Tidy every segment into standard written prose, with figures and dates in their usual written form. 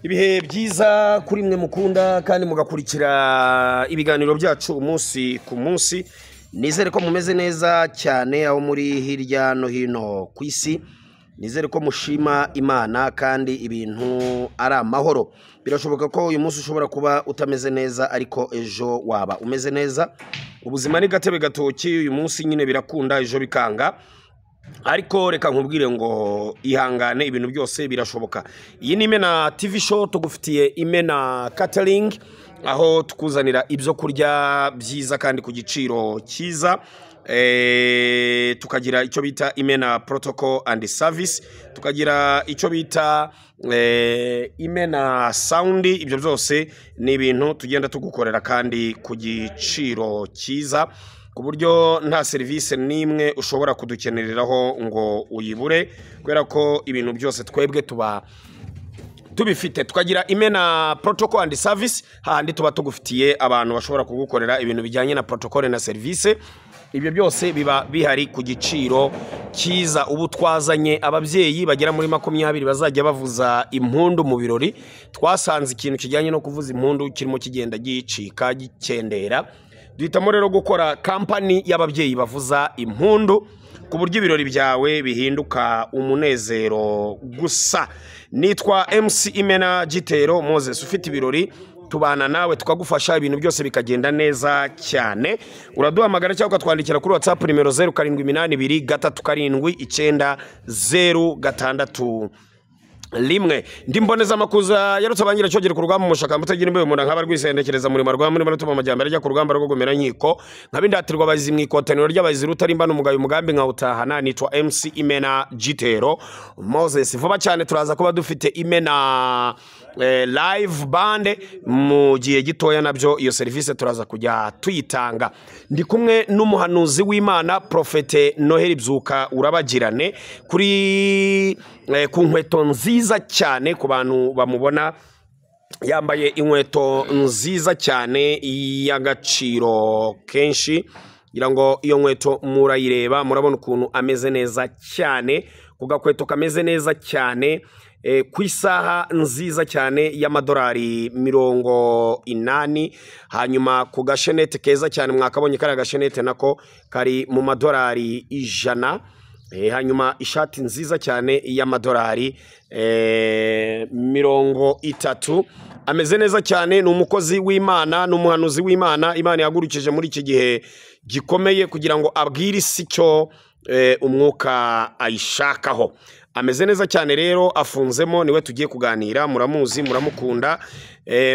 Ibihe byiza kuri mwe mukunda kandi mugakurikira ibiganiro byacu umunsi ku munsi. Nizere ko mumeze neza cyane aho muri hirya no hino ku isi. Nizere ko mushima Imana kandi ibintu ari amahoro. Birashoboka ko uyu munsi ushobora kuba utameze neza, ariko ejo waba umeze neza. Ubuzima ni gatebe gatoki, uyu munsi nyine birakunda, ejo bikanga. Ariko reka nkubwire ngo ihangane, ibintu byose birashoboka. Iyi ni Imena TV Show, tugufitiye Imena Catering, aho tukuzanira ibyo kurya byiza kandi ku giciro cyiza. Tukagira icyo bita Imena Protocol and Service, tukagira icyo bita Imena Sound. Ibyo byose ni ibintu tugenda tugukorera kandi ku giciro cyiza, ku buryo nta serivisi n'imwe ushobora kudukenereraho ngo uyibure, kubera ko ibintu byose twebwe tuba tubifite. Tukagira Imena Protocol and Service, hahandi tuba tugufitiye abantu bashobora kugukorera ibintu bijyanye na protocol na serivisi. Ibyo byose biba bihari ku giciro cyiza. Ubu twazanye ababyeyi bagera muri 20 bazajya bavuza impundu mu birori. Twasanze ikintu kijyanye no kuvuza impundu kirimo kigenda gicika, gikendera. Duhitamo rero gukora kampani y'ababyeyi bavuza impundu, ku buryo ibirori byawe bihinduka umunezero gusa. Nitwa MC Imena Gitero Moses. Ufite ibirori tubana nawe tukagufasha, ibintu byose bikagenda neza cyane. Uraduhamagara cyangwa ukatwandikira kuri WhatsApp nimero 0782 379 061. Ndi mboneza makuza yarutse abangira cyogera ku rugamba, umushaka mutagira imbeho mu nkaba rwisendekereza murima rwa muri rutuma amajyambere ajya ku rugamba rwo gomera nkiko, nkabindatirwa abazizi mu ikotaniro ry'abazizi rutarimba n'umugayo umugambi nkawutahana. Nitwa MC Imena Gitero Moses. Vuba cyane turaza kuba dufite Imena live band mu gihe gitoya, nabyo iyo serivisi turaza kujya tuyitanga. Ndi kumwe n'umuhanuzi w'Imana Prophete Noheli Byuka Urabagirane kuri ku nkweto nziza cyane. Ku bantu bamubona yambaye inkweto nziza cyane y'agaciro kenshi, ngira ngo iyo nkweto murayireba, murabona ukuntu ameze neza cyane, ku gakweto kameze neza cyane, ku isaha nziza cyane y'amadolari 80. Hanyuma ku gashenete keza cyane, mwakabonye kariya gashenete nako kari mu madolari 100. Hanyuma ishati nziza cyane y'amadolari 30. Ameze neza cyane, ni umukozi w'Imana, ni umuhanuzi w'Imana. Imana yahagurukije muri iki gihe gikomeye kugira ngo abwire isi icyo umwuka ayishakaho. Ameze neza cyane rero, afunzemo, niwe tugiye kuganira. Muramuzi, muramukunda.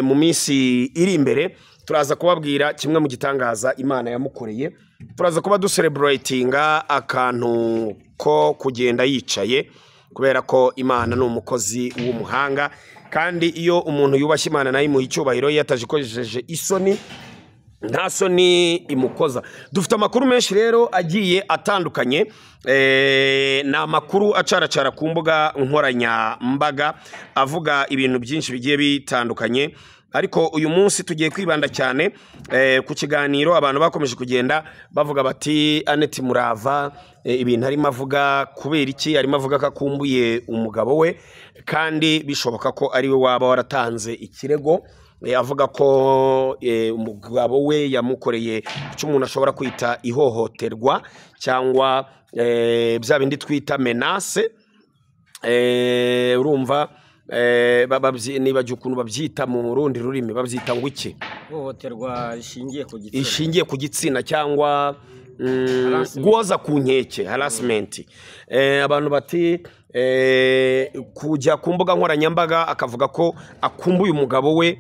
Mu minsi iri imbere turaza kubabwira kimwe mu gitangaza Imana yamukoreye. Turaza kuba ducelebratinga akantu ko kugenda yicaye, kubera ko Imana ni umukozi w'umuhanga, kandi iyo umuntu yubashye Imana nayo imuha icyubahiro, iyo atajikojeje isoni nta soni imukoza. Dufite amakuru menshi rero agiye atandukanye. Ni amakuru acaracara ku mbuga nkoranyambaga avuga ibintu byinshi bigiye bitandukanye, ariko uyu munsi tugiye kwibanda cyane ku kiganiro abantu bakomeje kugenda bavuga bati Annette Murava, ibintu arimo avuga kubera iki? Arimo avuga ko akumbuye umugabo we, kandi bishoboka ko ari we waba waratanze ikirego. Avuga ko umugabo we yamukoreye icyo umuntu ashobora kwita ihohoterwa, cyangwa bya bindi twita menace. Urumva nibagiwe ukuntu babyita mu rundi rurimi, babyita ngo iki? Ihohoterwa rishingiye ku gitsina, ishingiye ku gitsina, cyangwa guhoza ku nkeke, harassment. Abantu bati kujya ku mbuga nkoranyambaga akavuga ko akumbuye umugabo we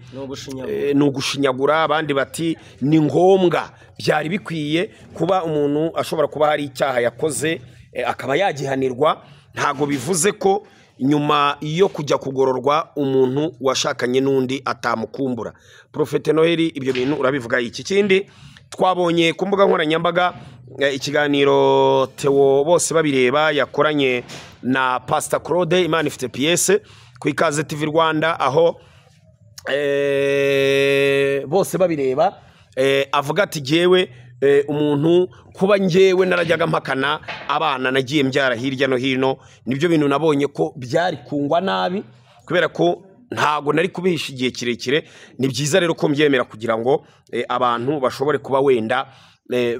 ni ugushinyagura. Abandi bati ni ngombwa, byari bikwiye kuba umuntu ashobora kuba hari icyaha yakoze akaba yagihanirwa. Ntago bivuze ko nyuma yo kujya kugororwa umuntu washakanye n'undi atamukumbura. Prophete Noheli, ibyo bintu urabivuga iki? Kindi twabonye ku mbuga nkoranyambaga ikiganiro Theo bose babireba yakoranye na Pastor Claude Imana ifite pièce ku Ikaze TV Rwanda, aho bose babireba avuga ati jyewe umuntu kuba njyewe narajyaga mpakana abana nagiye mbyara hirya no hino, nibyo bintu nabonye ko byari kungwa nabi, kubera ko Ntago nari kubihisha igihe kirekire. Ni byiza rero ko mbyemera kugira ngo abantu bashobore kuba wenda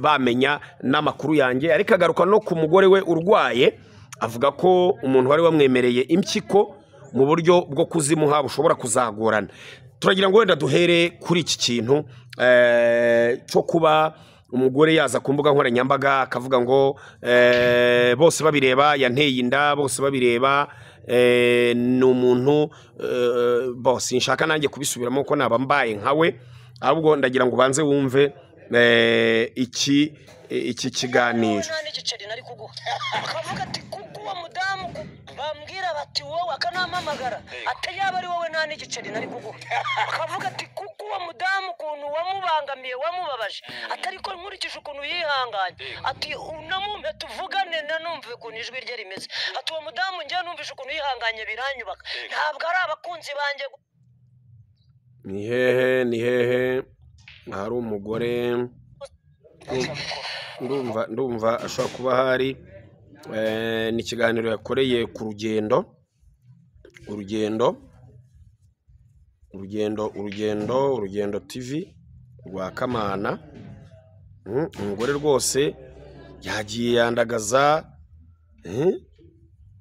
bamenya n'amakuru yanjye. Ariko agaruka no ku mugore we urwaye, avuga ko umuntu wari wamwemereye impyiko mu buryo bwo kuzimuha bushobora kuzagorana. Turagira ngo wenda duhere kuri iki kintu cyo kuba umugore yaza ku mbuga nkoranyambaga akavuga ngo bose babireba yanteye inda, bose babireba ni umuntu bose. Nshaka nanjye kubisubiramo ko naba mbaye nkawe, ahubwo ndagira ngo ubanze wumve iki kiganiro. Nta n'igiceri nari kuguha. Akavuga ati kuko uwo mudamu bambwira bati wowe, akanampamagara ati yaba ari wowe nta n'igiceri nari kuguha. Akavuga ati kuko uwo mudamu ukuntu wamubangamiye wamubabaje, ati ariko nkurikije ukuntu yihanganye, ati unamumpe tuvugane nanumve ukuntu ijwi rye rimeze, ati uwo mudamu njyewe numvise ukuntu yihanganye biranyubaka, ntabwo ari abakunzi banjye. Ni hehe, ni hehe hari umugore? Ndumva ashobora kuba ahari. Ni ikiganiro yakoreye ku rugendo, urugendo urugendo urugendo urugendo TV rwa Kamana. Umugore rwose yagiye yandagaza,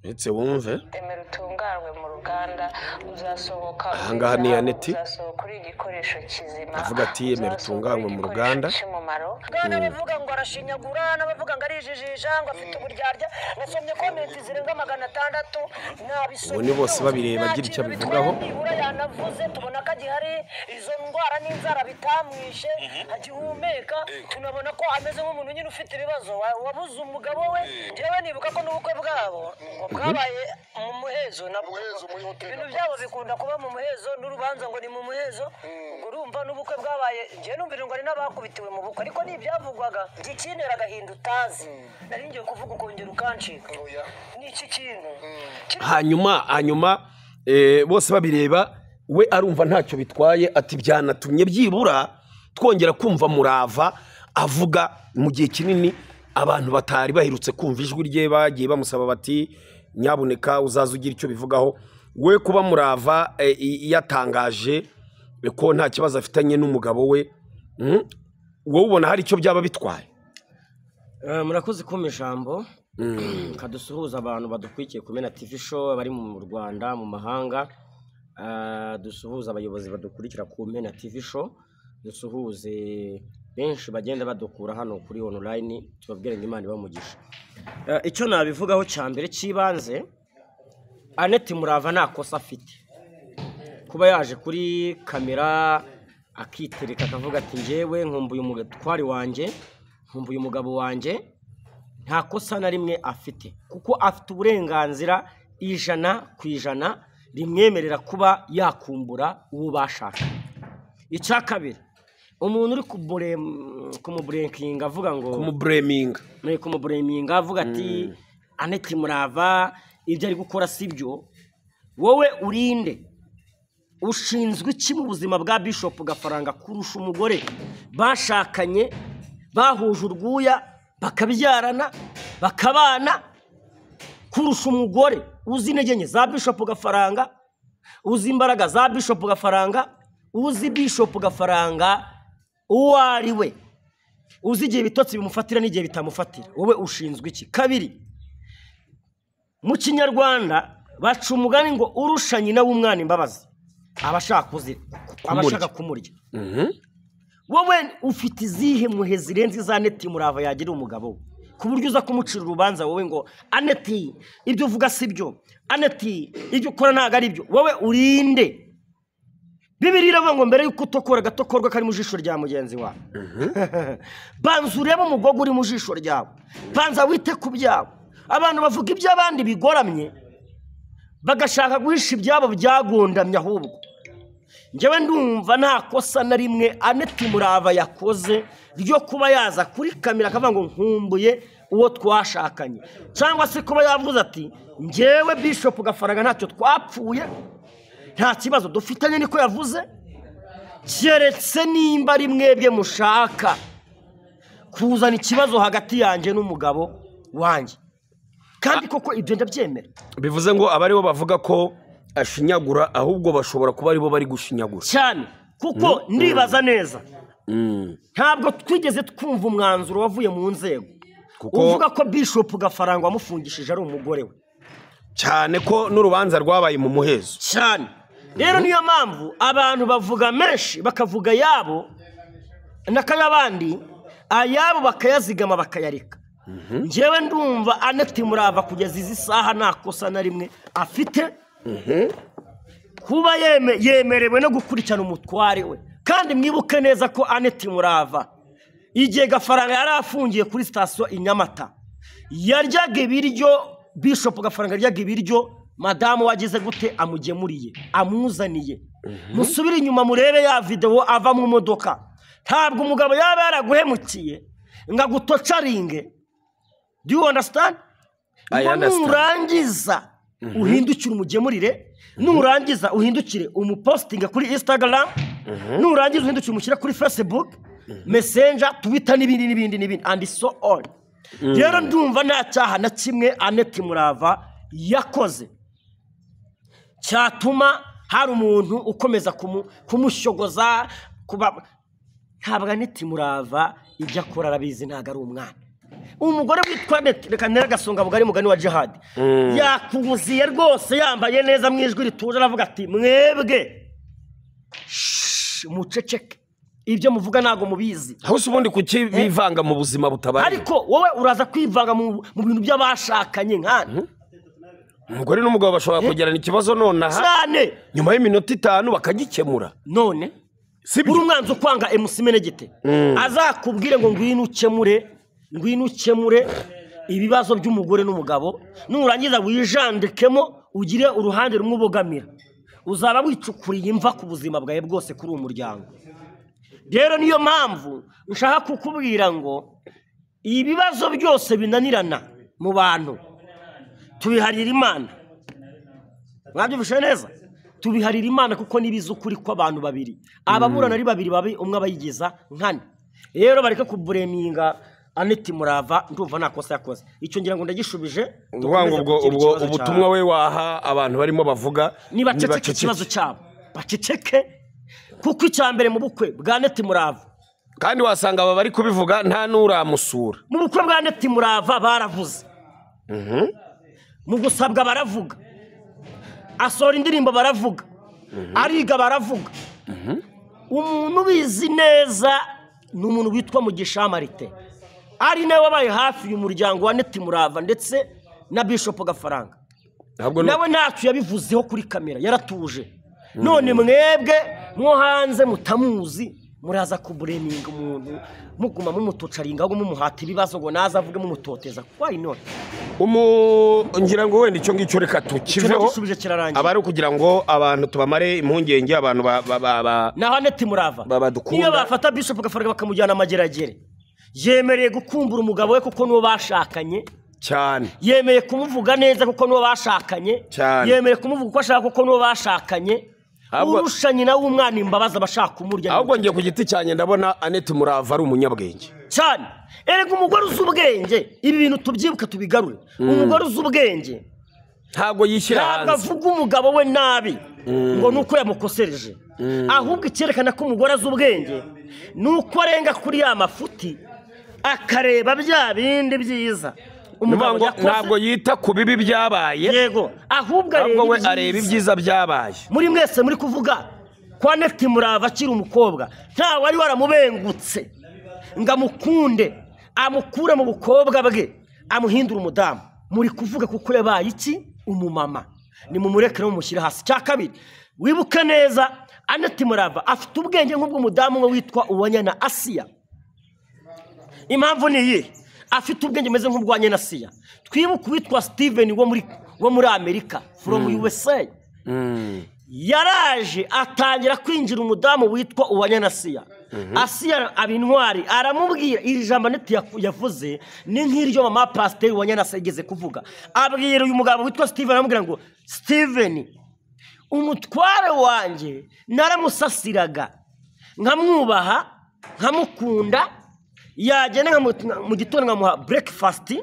uretse wumve. Emera utunganwe mu ruganda, uzasohoka Aha ngaha ni Aneti. uzasohoka uri igikoresho kizima. Avuga ati, "Emera Uzasohoka uri utunganwe mu igikoresho ruganda." cy'umumaro. N'abavuga ngo arashinyagura, n'abavuga ngo arijijisha, ngo afite uburyarya, nasomye comment zirenga 600 nabisomye. Ubu ni bose babireba Nta agira icyo kintu abivugaho. bitwaye, nibura yanavuze tubona ko agihari, izo ndwara n'inzara bitamwishe, agihumeka, tunabona ko ameze nk'umuntu nyine ufite ibibazo wabuze umugabo we. Njyewe nibuka ko n'ubukwe bwabo ngo bwabaye mu muhezo, nabwo ibintu byabo bikunda kuba mu muhezo, n'urubanza ngo ni mu muhezo. Ubwo urumva n'ubukwe bwabaye, njyewe numvira ngo ari n'abakubitiwe mu bukwe, ariko ni ibyavugwaga. Ikintera agahinda utazi, nari ngiye kuvuga ukongera ukancika, ni iki kintu Hanyuma bose babireba, we arumva ntacyo bitwaye, ati byanatumye byibura twongera kumva Murava avuga mu gihe kinini abantu batari baherutse kumva ijwi rye. Bagiye bamusaba bati nyabuneka uzaze ugira icyo bivugaho. We kuba Murava yatangaje ko nta kibazo afitanye n'umugabo we, wowe ubona hari icyo byaba bitwaye? Murakoze kumpa ijambo. Kadusuhuza abantu badukurikiye ku Mena TV Show bari mu Rwanda, mu mahanga. Dusuhuza abayobozi badukurikira ku Mena TV Show, dusuhuze benshi bagenda badukura hano kuri online, tubabwire ngo Imana ibamugisha. Icyo nabivugaho cya mbere cy'ibanze, Aneti Murava nta kosa afite kuba yaje kuri kamera akitereka akavuga ati njyewe nkumbuye umutwari wanjye, nkumbuye umugabo wanjye. Nta kosa na rimwe afite, kuko afite uburenganzira 100% rimwemerera kuba yakumbura uwo bashaka. Icya kabiri, umuntu uri kumuburenkinga avuga ngo Kumubureminga. Muri kumubureminga avuga ati Aneti Murava ibyo ari gukora si byo, wowe urinde? Ushinzwe iki mu buzima bwa Bishop Gafaranga kurusha umugore bashakanye, bahuje urwuya, bakabyarana, bakabana, kurusha umugore uzi intege nke za Bishop Gafaranga, uzi imbaraga za Bishop Gafaranga, uzi Bishop Gafaranga uwo ari we, uzi igihe ibitotsi bimufatira n'igihe bitamufatira? Wowe ushinzwe iki? Kabiri, mu Kinyarwanda baca umugani ngo urusha nyina w'umwana imbabazi aba ashaka kumurya. Wowe ufite izihe muhe zirenze iza Aneti Murava yagira umugabo we, ku buryo uza kumucira urubanza wowe ngo Aneti ibyo uvuga si byo, Aneti ibyo ukora ntabwo ari byo? Wowe urinde? Bibiliya iravuga ngo mbere y'uko utokora agatokorwa kari mu jisho rya mugenzi wawe, banza urebe umugogo uri mu jisho ryawe, banza wite ku byawe. Abantu bavuga iby'abandi bigoramye bagashaka guhisha ibyabo byagondamye. Ahubwo njyewe ndumva nta kosa na rimwe Aneti Murava yakoze ryo kuba yaza kuri kamera akavuga ngo nkumbuye uwo twashakanye, cyangwa se kuba yavuze ati njyewe Bishop Gafaranga ntacyo twapfuye, nta kibazo dufitanye, niko yavuze. Keretse nimba ari mwebwe mushaka kuzana ikibazo hagati yanjye n'umugabo wanjye, kandi koko ibyo ndabyemera. Bivuze ngo aba aribo bavuga ko ashinyagura, ahubwo bashobora kuba aribo bari gushinyagura cyane. Kuko ndibaza neza, ntabwo twigeze twumva umwanzuro wavuye mu nzego uvuga ko Bishop Gafaranga wamufungishije ari umugore we, cyane ko n'urubanza rwabaye mu muhezo cyane. Rero niyo mpamvu abantu bavuga menshi, bakavuga yabo n'akayabandi, ayabo bakayazigama bakayareka. Njyewe ndumva Annette Murava kugeza izi saha nta kosa na rimwe afite, kuba yemerewe no gukurikirana umutware we. Kandi mwibuke neza ko Annette Murava igihe Gafaranga yari afungiye kuri sitasiyo i Nyamata, yaryaga ibiryo, Bishop Gafaranga yaryaga ibiryo madamu wagize gute amugemuriye, amuzaniye. Musubire inyuma murebe ya videwo ava mu modoka. Ntabwo umugabo yaba yaraguhemukiye ngo agutocaringe. Do you understand? I understand. Nurangiza uhindukire umugemurire, nurangiza uhindukire umupostinga kuri Instagram, nurangiza uhindukire umushyire kuri Facebook, Messenger, Twitter n'ibindi n'ibindi n'ibindi and so on. Rero ndumva nta cyaha na kimwe Annette Murava yakoze cyatuma hari umuntu ukomeza kumushogoza. Ntabwo Annette Murava ibyo akora arabizi, ntabwo ari umwana. Umugore witwa Annette, reka ntere agasonga bugari mugani wa Jihad, yakubuziye rwose, yambaye neza mu ijwi rituje, aravuga ati mwebwe muceceke, ibyo muvuga ntabwo mubizi. Aho se ubundi kuki bivanga mu buzima butabaye? Ariko wowe uraza kwivanga mu bintu by'abashakanye nkana. Umugore n'umugabo bashobora kugirana ikibazo nonaha cyane, nyuma y'iminota 5 bakagikemura. None buri umwanzi ukwanga MC Menegite azakubwire ngo ngwino ukemure, ngwino ukemure ibibazo by'umugore n'umugabo, nurangiza wijandikemo ugire uruhande rumwe ubogamira, uzaba wicukuriye imva ku buzima bwawe bwose kuri uwo muryango. Rero niyo mpamvu nshaka kukubwira ngo ibibazo byose binanirana mu bantu tubiharira Imana. Mwabyumvise neza? Tubiharira Imana kuko nibiza ukuri kw'abantu babiri, ababurana ari babiri babi, umwe abayigiza nkana. Rero bareke kubureminga Annette Murava, ndumva nta kosa yakoze. Icyo ngira ngo ndagishubije. Ubwo ubutumwa we waha abantu barimo bavuga, nibaceceke ikibazo cyabo, baceceke, kuko icya mbere mu bukwe bwa Annette Murava, kandi wasanga aba bari kubivuga nta n'uramusura. Mu bukwe bwa Annette Murava baravuze, mu gusabwa baravuga, asohora indirimbo baravuga, ariga baravuga. Umuntu ubizi neza ni umuntu witwa Mugisha Marite, ari nawe wabaye hafi y'umuryango wa Annette Murava ndetse na Bishop Gafaranga. Nawe ntacyo yabivuzeho kuri kamera, yaratuje. None mwebwe mwo hanze mutamuzi muraza kubureminga umuntu, muguma mumutocaringa, ahubwo mumuhata ibibazo ngo naza avuge mumutoteza. Why not? Ngira ngo wenda icyo ngicyo reka tukiveho, aba ari ukugira ngo abantu tubamare impungenge, abantu naho Annette Murava niyo bafata Bishop Gafaranga bakamujyana amageragere, yemereye gukumbura umugabo we kuko nuwo bashakanye cyane, yemeye kumuvuga neza kuko nuwo bashakanye, yemeye kumuvuga uko ashaka kuko nuwo bashakanye. Urusha nyina w'umwana imbabazi abashaka kumurya. Ahubwo ngiye ku giti cyane ndabona Annette Murava ari umunyabwenge cyane. Erega umugore uzi ubwenge, ibi bintu tubyibuka tubigarure. Umugore uzi ubwenge ntabwo yishyira hanze, ntabwo avuga umugabo we nabi ngo nuko yamukosereje, ahubwo icyerekana ko umugore azi ubwenge nuko arenga kuri ya mafuti akareba bya bindi byiza. Umugabo ntabwo yita ku bibi byabaye, yego, ahubwo we areba ibyiza byabaye. Muri mwese muri kuvuga ko Annette Murava akiri umukobwa, nta wari waramubengutse ngo amukunde, amukure mu bukobwa bwe, amuhindure umudamu. Muri kuvuga kuko yabaye iki? Umumama. Nimumureke mumushyire hasi. Cya kabiri, wibuke neza Annette Murava afite ubwenge nk'ubw'umudamu we witwa Uwanyana Asiya. Impamvu ni iyi, afite ubwenge meze nk'ubwanye na Siya. Twibuke witwa Steven wo muri Amerika, from USA. Yaraje atangira kwinjira umudamu witwa Uwanyana Asiya. Asiya abintwari aramubwira iri jambo Annette yavuze ni nk'iryo mama pasiteri Uwanyana Asiya igeze kuvuga. Abwira uyu mugabo witwa Steven, aramubwira ngo Steven, umutware wanjye naramusasiraga, nkamwubaha, nkamukunda, yagenda mu gitondo nkamuha breakfast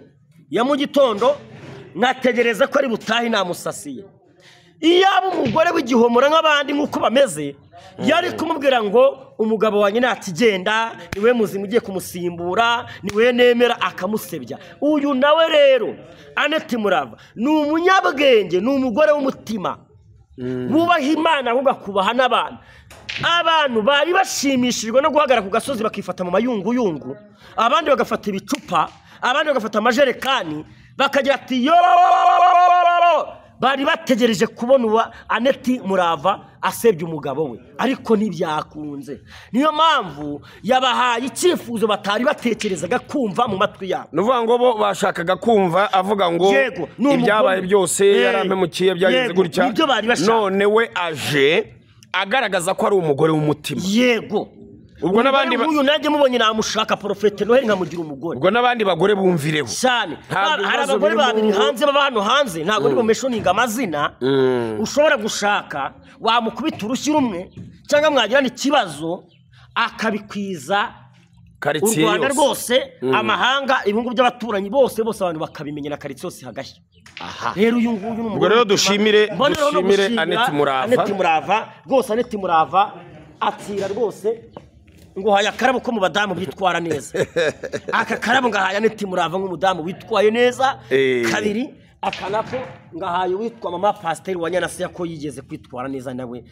ya mu gitondo, nkategereza ko ari butahe namusasiye. Iyaba umugore w'igihomora nk'abandi nk'uko bameze, yari kumubwira ngo umugabo wanjye ntakigenda, niwe muzima ugiye kumusimbura, niwe nemera, akamusebya. Uyu nawe rero Annette Murava ni umunyabwenge, ni umugore w'umutima wubaha Imana ahubwo akubaha n'abantu. Abantu bari bashimishijwe no guhagarara ku gasozi bakifata mu mayunguyungu, abandi bagafata ibicupa, abandi bagafata amajerekani, bakagira ati yo. Bari bategereje kubona uwa Annette Murava asebya umugabo we, ariko ntibyakunze. Niyo mpamvu yabahaye icyifuzo batari batekerezaga kumva mu matwi yabo. Ni ukuvuga ngo bo bashakaga kumva avuga ngo Yego, ni umugome. ibyabaye byose yarampemukiye, byagenze Yego, gutya. nibyo bari bashaka. None we aje agaragaza ko ari umugore w'umutima. Yego. Ubwo n'abandi Umugore nk'uyu nanjye mubonye namushaka, Porofete Noheli, nkamugira umugore. Ubwo n'abandi bagore bumvireho. Cyane. Ntabwo Hari ibibazo abagore biri mu babiri ngo. hanze baba hano hanze, ntabwo ndi bumeshoninga amazina. Ushobora gushaka wamukubita urushyi rumwe cyangwa mwagirana ikibazo akabikwiza u Karitsiye Rwanda yose. rwose, amahanga, ibihugu by'abaturanyi bose bose, abantu bakabimenya na karitsiye yose hagashya. Rero uyu nguyu ni umugore Ubwo rero w'umutima. Mbonereho no dushimire gushimira Annette Murava. Annette Murava rwose, Annette Murava atira rwose ngo haye akarabo ko mu badamu bitwara neza. Aka karabo ngahaye Annette Murava nk'umudamu witwaye neza. Kabiri, aka nako ngahaye uwitwa mama pasiteri wa Nyanasiya ko yigeze kwitwara neza nawe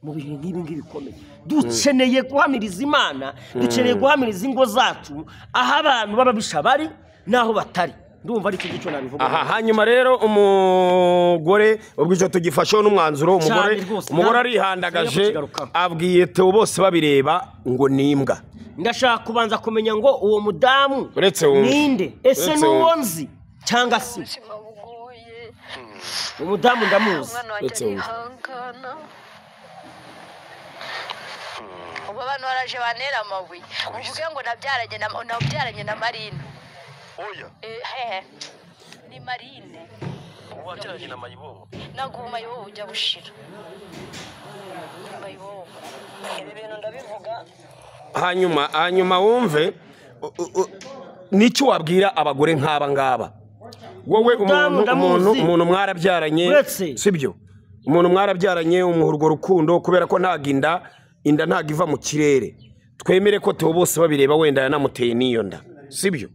mu bihe nk'ibi ngibi bikomeye. Dukeneye guhamiriza Imana, dukeneye guhamiriza ingo zacu, aho abantu b'ababisha bari n'aho batari. Ndumva ari cyo gico nabivuga. Aha, hanyuma rero umugore ubwo icyo tugifasheho n'umwanzuro, umugore Cyane rwose. umugore Ntabwo arihandagaje kukigarukaho. abwiye Theo bose babireba ngo ni imbwa. Ndashaka kubanza kumenya ngo uwo mudamu Uretse wumve. ninde, ese Uretse n'uwo wumve. nzi cyangwa si Ubuzima bugoye. Umudamu ndamuzi. Umwana wanjye Uretse wumve. arihangana. Ubu abantu baraje bantera amabuye, uvuge ngo nabyaranye na Marine. Oya. Hehe ni Marine. Wabyaranye na Mayibobo? Ntabwo ubu Mayibobo ujya bushira. Ni Mayibobo. Ibi bintu ndabivuga. Hanyuma wumve n'icyo wabwira abagore nk'aba ngaba. Wowe Umudamu umuntu umuntu ndamuzi. umuntu mwarabyaranye, Uretse. sibyo? Umuntu mwarabyaranye umuha urwo rukundo, kubera ko ntago inda ntago iva mu kirere. Twemere ko Theo bose babireba wenda yanamuteye n'iyo nda, sibyo?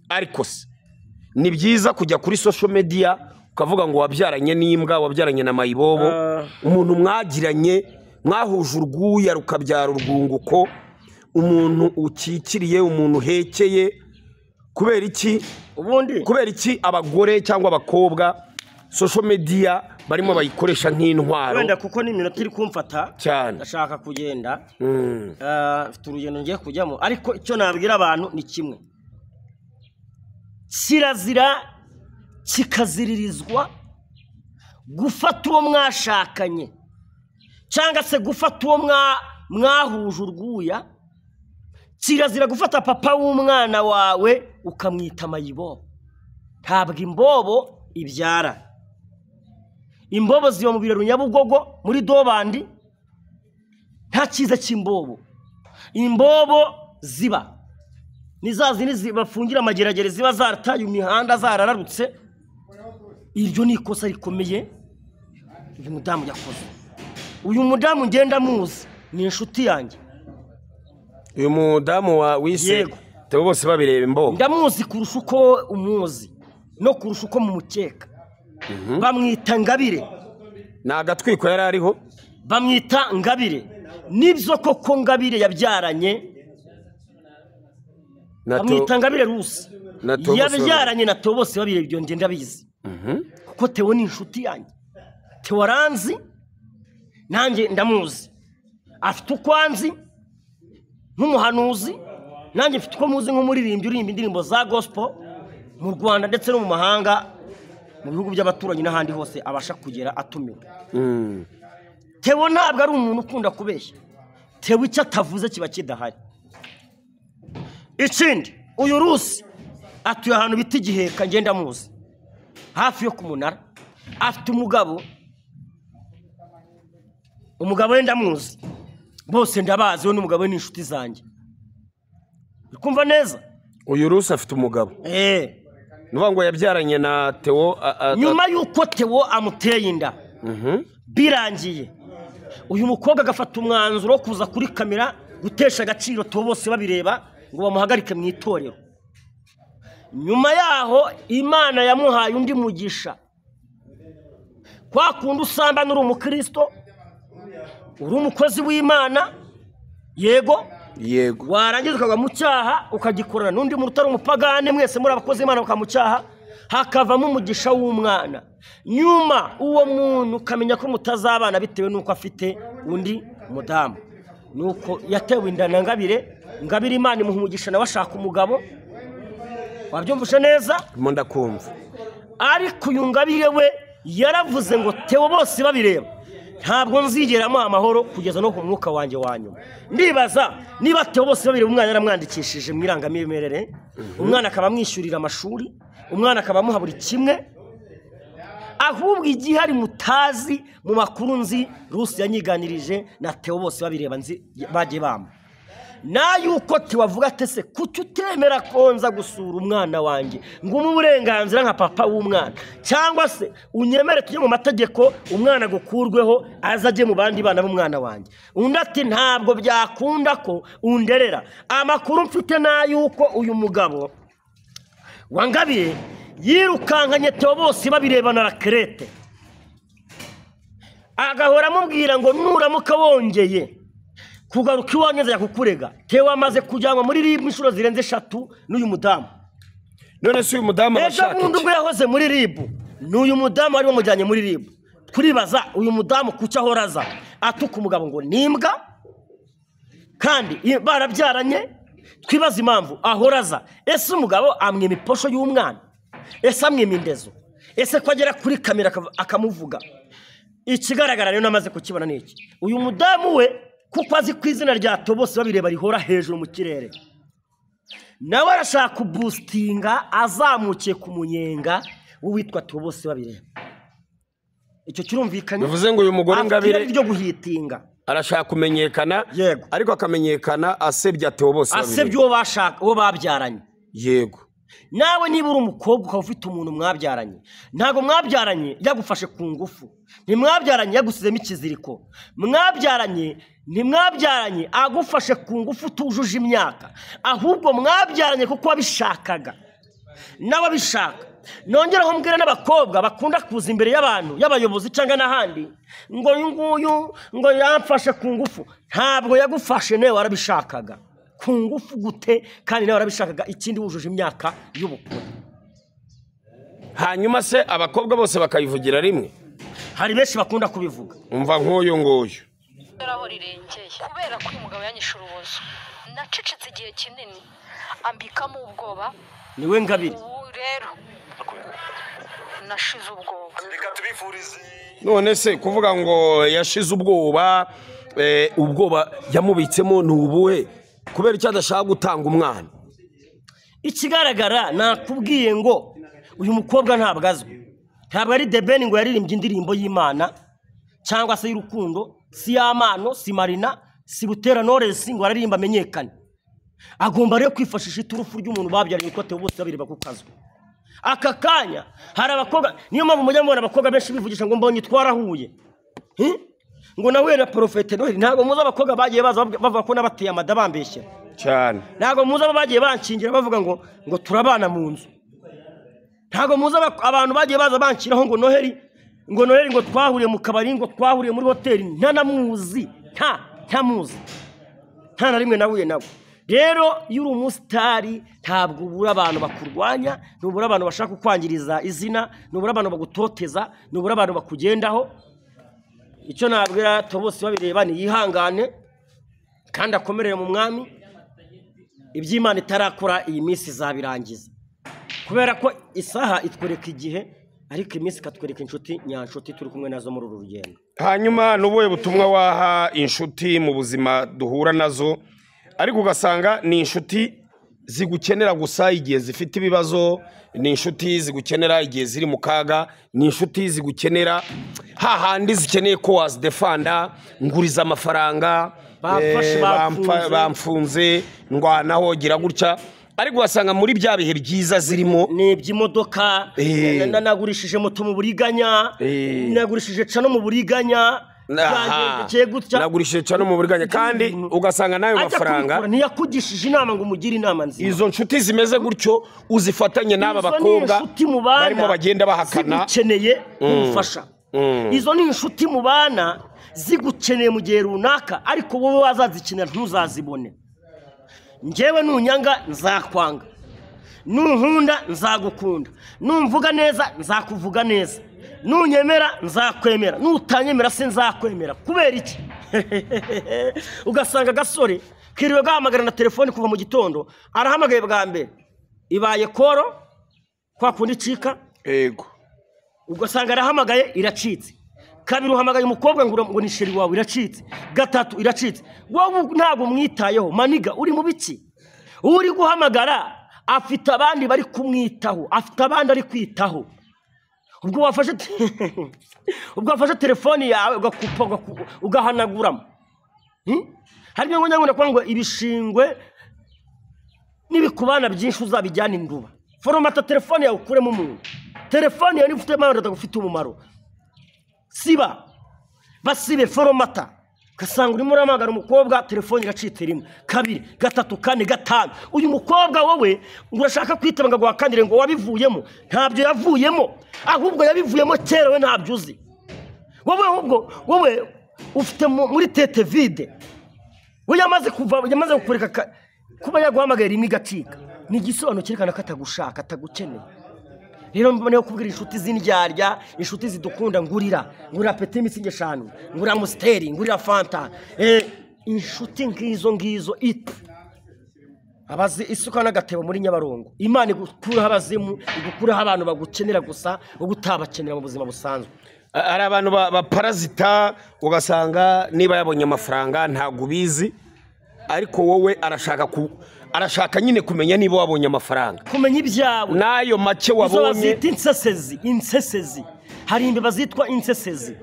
Ariko se ni byiza kujya kuri social media ukavuga ngo wabyaranye n'imbwa, wabyaranye na Mayibobo, umuntu mwagiranye, mwahuje urwuya rukabyara urwunguko, umuntu ukikiriye, umuntu uhekeye? Kubera iki? Ubundi Kubera iki abagore cyangwa abakobwa social media barimo bayikoresha nk'intwaro? Wenda kuko n'iminota iri kumfata, Cyane. ndashaka kugenda. Mfite urugendo ngiye kujyamo, ariko icyo nabwira abantu ni kimwe: kirazira kikaziririzwa gufata uwo mwashakanye cyangwa se gufata uwo mwahuje urwuya. Kirazira gufata papa w'umwana wawe ukamwita mayibobo. Ntabwo imbobo ibyara. Imbobo ziba mu biraro Nyabugogo muri dobandi. Nta cyiza cy'imbobo. Imbobo ziba ni za zindi bafungira amageragere, ziba zarataye imihanda, zarararutse. Iryo ni ikosa rikomeye uyu mudamu yakoze. Uyu mudamu ngenda muzi, ni inshuti yanjye. Uyu mudamu wa wise Yego. Theo bose babireba imbobo? Ndamuzi kurusha uko umuzi no kurusha uko mumukeka. Bamwita Ngabire. Ni agatwiko yari ariho. Bamwita Ngabire, nibyo koko. Ngabire yabyaranye Na Theo. Bamwita Ngabire Rusi. Na Theo bose. Yabyaranye na Theo bose babireba. Ibyo ngenda ndabizi kuko Theo ni inshuti yanjye. Theo aranzi, nanjye ndamuzi. Afite uko anzi nk'umuhanuzi, nanjye mfite uko muzi nk'umuririmbyi uririmba indirimbo za gospel mu Rwanda ndetse no mu mahanga, mu bihugu by'abaturanyi n'ahandi hose abasha kugera atumiwe. Theo ntabwo ari umuntu ukunda kubeshya. Theo icyo atavuze kiba kidahari. Ikindi, uyu Rusi atuye ahantu bita Igiheka, ngenda muzi, hafi yo ku munara. Afite umugabo, umugabo we ndamuzi, bose ndabazi, we n'umugabo we ni inshuti zanjye. Uri kumva neza? Uyu Rusi afite umugabo? Eh. Ni ukuvuga ngo yabyaranye na Theo Nyuma y'uko Theo amuteye inda, Birangiye uyu mukobwa agafata umwanzuro wo kuza kuri kamera gutesha agaciro Theo bose babireba ngo bamuhagarike mu itorero. Nyuma yaho Imana yamuhaye undi mugisha. Kwa kundi usambana uri umukristo, uri umukozi w'Imana, yego yego, warangiza ukagwa mu cyaha ukagikorana n'undi muntu utari umupagane, mwese muri abakozi b'Imana bakaba mu cyaha, hakavamo umugisha w'umwana. Nyuma uwo muntu ukamenya ko mutazabana bitewe n'uko afite undi mudamu. Nuko yatewe inda na Ngabire, Ngabire Imana imuha umugisha nawe ashaka umugabo. Wabyumvise neza? Ndimo ndakumva. Ariko uyu Ngabire we yaravuze ngo Theo bose babireba, ntabwo nzigera amuha amahoro kugeza no ku mwuka wanjye wa nyuma. Ndibaza niba Theo bose babireba umwana yaramwandikishije mu irangamimerere, umwana akaba amwishyurira amashuri, umwana akaba amuha buri kimwe. Ahubwo igihari mutazi mu makuru nzi Rusi yanyiganirije na Theo bose babireba nzi bagiye bamba. Na yuko Theo avuga ati se kuki utemera ko nza gusura umwana wanjye ngo umuhe uburenganzira nka papa w'umwana, cyangwa se unyemere tujye mu mategeko umwana agukurweho aze ajye mu bandi bana b'umwana wanjye. Undi ati ntabwo byakunda ko underera. Amakuru mfite na yuko uyu mugabo wa Ngabire yirukankanye Theo bose babirebana rakerete, agahora amubwira ngo nuramuka wongeye kugaruka iwanjye nzajya kukurega. Theo amaze kujyanwa muri RIB inshuro zirenze 3 n'uyu mudamu. None se uyu mudamu ejo arashaka bundi iki? ubwo yahoze muri RIB, n'uyu mudamu wari wamujyanye muri RIB. Turibaza uyu mudamu kuki ahora aza atuka umugabo ngo ni imbwa, kandi barabyaranye. Twibaza impamvu ahora aza. Ese umugabo amwima iposho y'umwana? Ese amwima indezo? Ese ko agera kuri kamera akamuvuga? Ikigaragara rero namaze kukibona ni iki: uyu mudamu we kuko azi ku izina rya Theo bose babireba rihora hejuru mu kirere, nawe arashaka kubustinga azamukiye ku munyenga w'uwitwa Theo bose babireba. Icyo kirumvikanye? Bivuze ngo uyu mugore Ngabire ryo guhitinga arashaka kumenyekana, yego, ariko akamenyekana asebya Theo bose babireba, asebya uwo bashaka, uwo babyaranye. Yego. Nawe niba uri umukobwa ukaba ufite umuntu mwabyaranye, ntabwo mwabyaranye yagufashe ku ngufu, ntimwabyaranye yagusizemo ikiziriko, mwabyaranye ntimwabyaranye agufashe ku ngufu utujuje imyaka, ahubwo mwabyaranye kuko wabishakaga nawe abishaka. Nongeraho mbwira n'abakobwa bakunda kuza imbere y'abantu y'abayobozi cyangwa n'ahandi ngo uyu nguyu ngo yamfashe ku ngufu. Ntabwo yagufashe, nawe warabishakaga. Ku ngufu gute kandi nawe warabishakaga, ikindi wujuje imyaka y'ubukure. Hanyuma se abakobwa bose bakayivugira rimwe? Hari benshi bakunda kubivuga. Umva nk'uyu nguyu. Aho rirengeye kubera ko uyu mugabo yanyishe urubozo, nacecetse igihe kinini ambikamo ubwoba. Niwe Ngabire. Ubu rero nashize ubwoba. Reka tubifurize. None se kuvuga ngo yashize ubwoba, ubwoba yamubitsemo ni ubuhe? Kubera icyo adashaka gutanga umwana. Ikigaragara nakubwiye ngo uyu mukobwa ntabwo azwi, ntabwo ari The Ben ngo yaririmbye indirimbo y'Imana cyangwa se y'urukundo, si y'amano, si Marina, si Butera Knowless ngo aririmba amenyekane. Agomba rero kwifashisha iturufu ry'umuntu babyaranye ko Theo bose babireba ku kazwi. Aka kanya hari abakobwa, niyo mpamvu mujya mubona abakobwa benshi bivugisha ngo mbonye twarahuye, ngo nahuye na Prophete Noheli. Ntabwo muzi abakobwa bagiye baza bavuga ko nabateye amada bambeshyera cyane. Ntabwo muzi abo bagiye bankingira bavuga ngo ngo turabana mu nzu. Ntabwo muzi abantu bagiye baza bankiraho ngo Noheli, ngo Noheli ngo twahuriye mu kabari, ngo twahuriye muri hoteli. Ntanamuzi, ntamuzi, nta na rimwe nahuye nawe. Rero iyo uri umusitari ntabwo ubura abantu bakurwanya, ntubura abantu bashaka kukwangiriza izina, ntubura abantu bagutoteza, ntubura abantu bakugendaho. Icyo nabwira Theo bose babireba ni yihangane kandi akomerere mu mwami. Iby'Imana itarakora iyi minsi izabirangiza, kubera ko isaha itwereka igihe, ariko iminsi ikatwereka inshuti nyanshuti turi kumwe nazo muri uru rugendo. Hanyuma n'ubuhe butumwa waha inshuti mu buzima duhura nazo, ariko ugasanga ni inshuti zigukenera gusa igihe zifite ibibazo, ni inshuti zigukenera igihe ziri mu kaga, ni inshuti zigukenera hahandi zikeneye ko wazidefanda, nguriza amafaranga, bamfunze, ndwanaho, gira gutya. Ariko wasanga muri bya bihe byiza zirimo ni iby'imodoka, nagurishije moto mu buriganya, nagurishije cano mu buriganya, nagurishije cano mu buriganya, kandi ugasanga nayo mafaranga ntiyakugishije inama ngo umugire inama nzima. Izo nshuti zimeze gutyo uzifatanye n'aba bakobwa barimo bagenda bahakana zigukeneye ubufasha. Izo ni inshuti mubana zigukeneye mu gihe runaka, ariko wowe wazazikenera ntuzazibone. Njyewe nunyanga nzakwanga, nunkunda nzagukunda, numvuga neza nzakuvuga neza, nunyemera nzakwemera, nutanyemera sinzakwemera. Kubera iki? Ugasanga agasore kiriwe gahamagara na telefoni kuva mu gitondo, arahamagaye bwa mbere ibaye koro kwa kundi icika, yego, ugasanga arahamagaye iracitse. Kabiri uhamagaye umukobwa ngo ni sheri wawe, iracitse. Gatatu iracitse. Wowe ntabwo umwitayeho maniga, uri mu biki? Uri guhamagara afite abandi bari kumwitaho, afite abandi ari kwitaho. Ubwo wafashe telefoni yawe ugakupa ugahanaguramo. Hari ngo nyangwa kuvuga ngo ibishingwe n'ibikubana byinshi uzabijyana induba. Foromata telefoni yawe ukuremo umuntu. Telefoni yawe ifite amahoro atagufite umumaro. Siba basibe foromata, ugasanga urimo uramagara umukobwa telefoni iracitse rimwe, kabiri, gatatu, kane, gatanu. Uyu mukobwa wowe ngo urashaka kwitaba ngo aguhakandire ngo wabivuyemo, ntabyo yavuyemo, ahubwo yabivuyemo kera, we ntabyo uzi. Wowe ahubwo wowe ufite muri tete vide. We yamaze kuva, yamaze kukureka kuba yaguhamagaye rimwe igacika, ni igisobanuro cyerekana ko atagushaka, atagukeneye. Rero mboneyeho kubwira inshuti z'indyarya, inshuti zidukunda, ngurira peti imitsingi 5, ngurira Amstel, ngurira Fanta. Inshuti ngizo ngizo iti abazi isuka n'agatebo muri Nyabarongo. Imana igukuraho abazimu, igukuraho abantu bagukenera gusa, ugutabakenera mu buzima busanzwe. Hari abantu baparazita, ugasanga niba yabonye amafaranga ntabwo ubizi, ariko wowe arashaka nyine kumenya niba wabonye amafaranga, kumenya ibyawe nayo make wabonye. Bazita insesezi, insesezi. Hari imbeba zitwa insesezi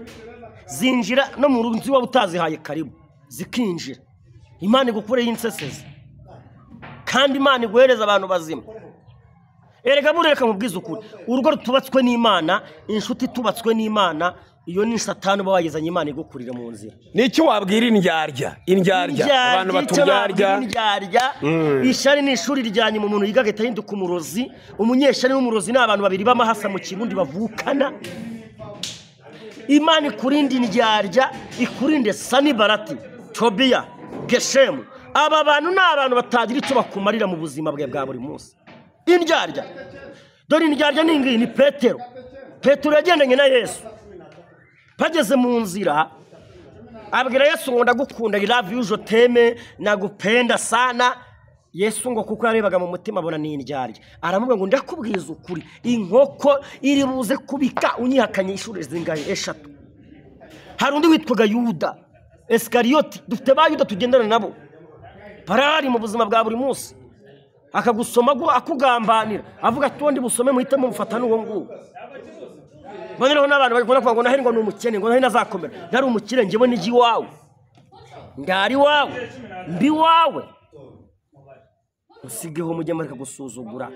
zinjira no mu nzu waba utazihaye karibu, zikinjira. Imana igukureho insesezi, kandi Imana iguhereza abantu bazima. Erega bureka mubwiza ukuri, urugo rutubatswe n'Imana, inshuti tubatswe n'Imana, iyo ni satani uba wayizanye, Imana igukurira mu nzira. Niki wabwira indyarya? Indyarya, abantu baturyarya, indyarya. Ishyari ni ishuri rya nyuma umuntu yiga agahita ahinduka umurozi. Umunyeshyari n'umurozi ni abantu babiri b'amahasa mu Kirundi bavukana. Imana ikurinde indyarya, ikurinde Sanibarati, Tobiya, Geshemu. Aba bantu ni abantu batagira icyo bakumarira mu buzima bwe bwa buri munsi. Indyarya, dore indyarya ni ngiyi, ni Petero. Petero yagendanye na Yesu, bageze mu nzira abwira Yesu ngo ndagukunda, I love you, je t'aime, nagupenda sana. Yesu ngo kuko yarebaga mu mutima abona ni indyarya, aramubwira ngo ndakubwiza ukuri, inkoko iri buze kubika unyihakanye inshuro zingahe? 3. Hari undi witwaga Yuda Esikariyoti, dufite ba Yuda tugendana nabo, barari mu buzima bwa buri munsi, akagusoma akugambanira, avuga ati ndi busome muhite mumufata n'uwo nguwo. Mboneraho n'abantu bari kuvuga ngo naheri ngo ni umukene, ngo naheri nazakomera. Ntari umukire, njyewe nijya iwawe, ndari iwawe, mbi iwawe. Usigeho mujye mureka gusuzugura.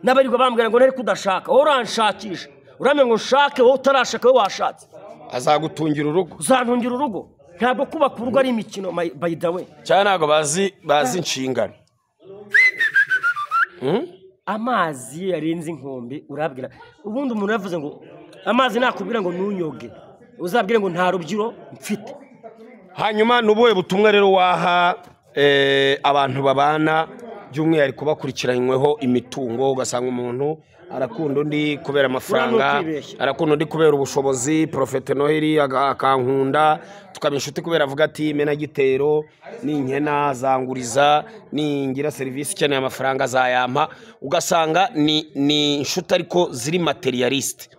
N'abarirwa bambwira ngo naheri kudashaka, wowe uranshakisha, uramenya ngo nshake, wowe utarashaka, wowe washatse. Azagutungira urugo, uzantungira urugo. Ntabwo kubaka urugo ari imikino, by the way. Cyane ntabwo bazi inshingano. Amazi yarenze inkombe urabwira. Ubundi umuntu yavuze ngo amazi nakubwira ngo ntunyoge, uzabwire ngo nta rubyiro mfite. Hanyuma nubuhe butumwa rero waha abantu babana by'umwihariko bakurikiranyweho imitungo, ugasanga umuntu arakunda undi kubera amafaranga, arakunda undi kubera ubushobozi. Profete Noheli akankunda tukaba inshuti kubera avuga ati mena gitero ninkena zanguriza, ningira serivisi ikeneye amafaranga azayampa. Ugasanga ni inshuti ariko ziri materialiste,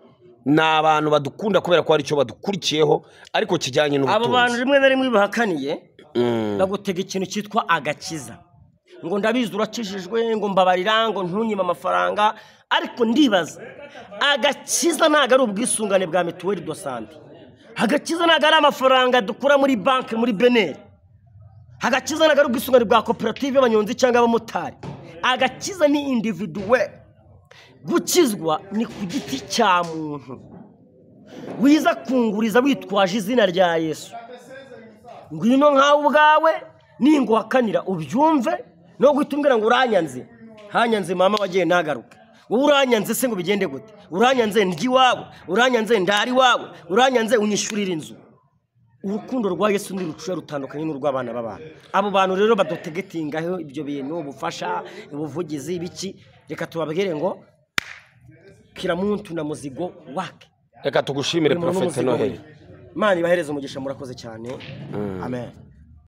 ni abantu badukunda kubera ko hari icyo badukurikiyeho ariko kijyanye n'ubutunzi. Abo bantu rimwe na rimwe bahakaniye bagutega ikintu cyitwa agakiza, ngo ndabizi urakijijwe, ngo mbabarira, ngo ntunyime amafaranga. Ariko ndibaza, agakiza ntabwo ari ubwisungane bwa mituweli do sante, agakiza ntabwo ari amafaranga dukura muri banki, muri beneri, agakiza ntabwo ari ubwisungane bwa koperative y'abanyonzi cyangwa abamotari. Agakiza ni individuwe, gukizwa ni ku giti cya muntu. Wiza kunguriza witwaje izina rya Yesu, ngwino nkawe ubwawe, ninguhakanira ubyumve, no guhita umbwira ngo uranyanze, hanyanze mama wagiye ntagaruke. Wowe uranyanze se ngo bigende gute? Uranyanze ndya iwawe, uranyanze ndara iwawe, uranyanze unyishyurira inzu. Urukundo rwa Yesu ntiruciye rutandukanye n'urw'abana b'abantu. Abo bantu rero badutegetingaho ibyo bintu, ubufasha, ubuvugizi, ibiki, reka tubabwire ngo kila muntu na muzigo wake. Reka tugushimire Buri muntu Prophet n'umuzigo we. Noheli. Imana ibahereze umugisha, murakoze cyane. Amen.